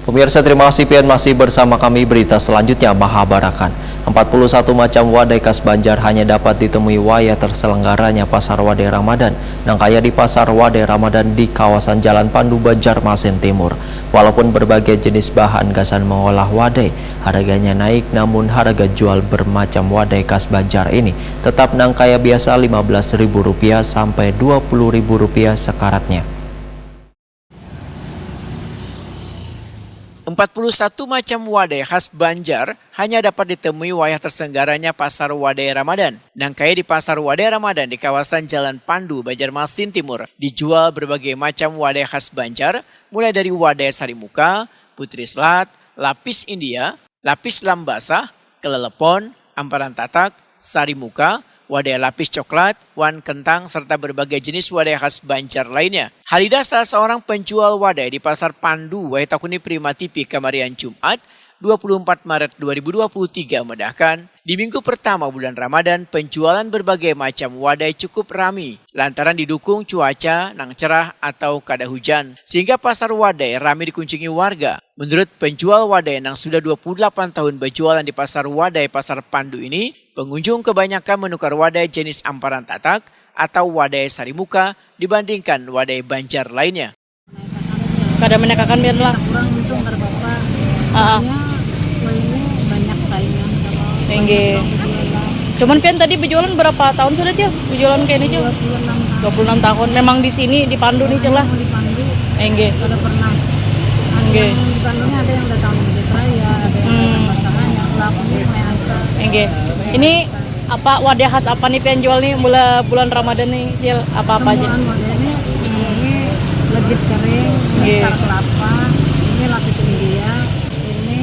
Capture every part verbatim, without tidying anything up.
Pemirsa, terima kasih pian masih bersama kami. Berita selanjutnya, Mahabarakan. Empat puluh satu macam wadai khas Banjar hanya dapat ditemui wayah terselenggaranya Pasar Wadai Ramadan, nang kaya di Pasar Wadai Ramadan di kawasan Jalan Pandu, Banjarmasin Timur. Walaupun berbagai jenis bahan gasan mengolah wadai harganya naik, namun harga jual bermacam wadai khas Banjar ini tetap nang kaya biasa, lima belas ribu rupiah sampai dua puluh ribu rupiah sakaratnya. Empat puluh satu macam wadai khas Banjar hanya dapat ditemui wayah terselenggaranya Pasar Wadai Ramadan. Nang kaya di Pasar Wadai Ramadan di kawasan Jalan Pandu, Banjarmasin Timur, dijual berbagai macam wadai khas Banjar, mulai dari wadai sarimuka, putri selat, lapis India, lapis lam basah, kelelepon, amparan tatak, sarimuka, wadai lapis coklat, wan kentang, serta berbagai jenis wadai khas Banjar lainnya. Halidah, salah seorang penjual wadai di Pasar Pandu, wayah takuni Prima T V kamarian Jumat, dua puluh empat Maret dua ribu dua puluh tiga, madahkan, di minggu pertama bulan Ramadan, penjualan berbagai macam wadai cukup rami lantaran didukung cuaca nang cerah atau kada hujan, sehingga pasar wadai rami dikunjungi warga. Menurut penjual wadai nang sudah dua puluh delapan tahun berjualan di Pasar Wadai Pasar Pandu ini, pengunjung kebanyakan menukar wadai jenis amparan tatak atau wadai sarimuka dibandingkan wadai Banjar lainnya. Kada menekakan biar lah. Kurang untung kada apa-apa. Ah, ah. Soalnya kue ini banyak saingan kalau Inggih. orang jualan. Cuman pian tadi berjualan berapa tahun sudah, Cil? Berjualan kayak ini, Cil? Dua puluh enam tahun. Dua puluh enam tahun. Memang di sini, di Pandu nih, Cil lah. Mau dipandu Inggih. Kada pernah. Ada Oke. Yang dipandunya ada yang datang dari Jaya Raya, ada yang Hmm. datang Pasaman, yang pelakunya mulai asal. Inggih. Ini apa, wadai khas apa nih pian jual nih mula bulan Ramadan nih, Cil? Apa-apa aja? Semua anu ada ini, ini legit kering, ini Iya. tart kelapa, ini lapis India, ini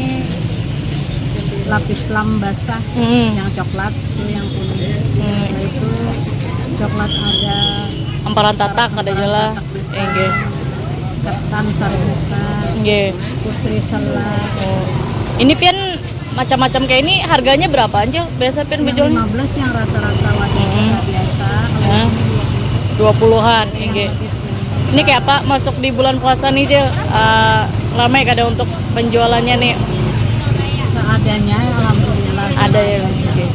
lapis lam basah, Hmm. yang coklat itu yang kuning. Hmm. Itu coklat ada Amparan tatak ada jual lah. Inggih. Ketan sarimuka, Inggih. putri selat. Oh. Ini pian macam-macam kayak ini harganya berapaan, Cil? Biasa pian Yang berjual? lima belas yang rata-rata wadai Hmm. biasa, kalau Hah? ini dua puluh. Dua puluhan, inggih. Ini kayak apa masuk di bulan puasa nih, Cil? Eh, ramai kada untuk penjualannya nih? Seadanya, alhamdulillah. Ada ya, inggih.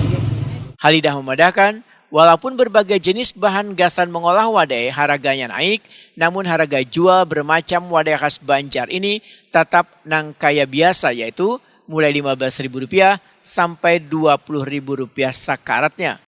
Halidah memadahkan, walaupun berbagai jenis bahan gasan mengolah wadai harganya naik, namun harga jual bermacam wadai khas Banjar ini tetap nang kaya biasa, yaitu mulai lima belas ribu rupiah sampai dua puluh ribu rupiah sakaratnya.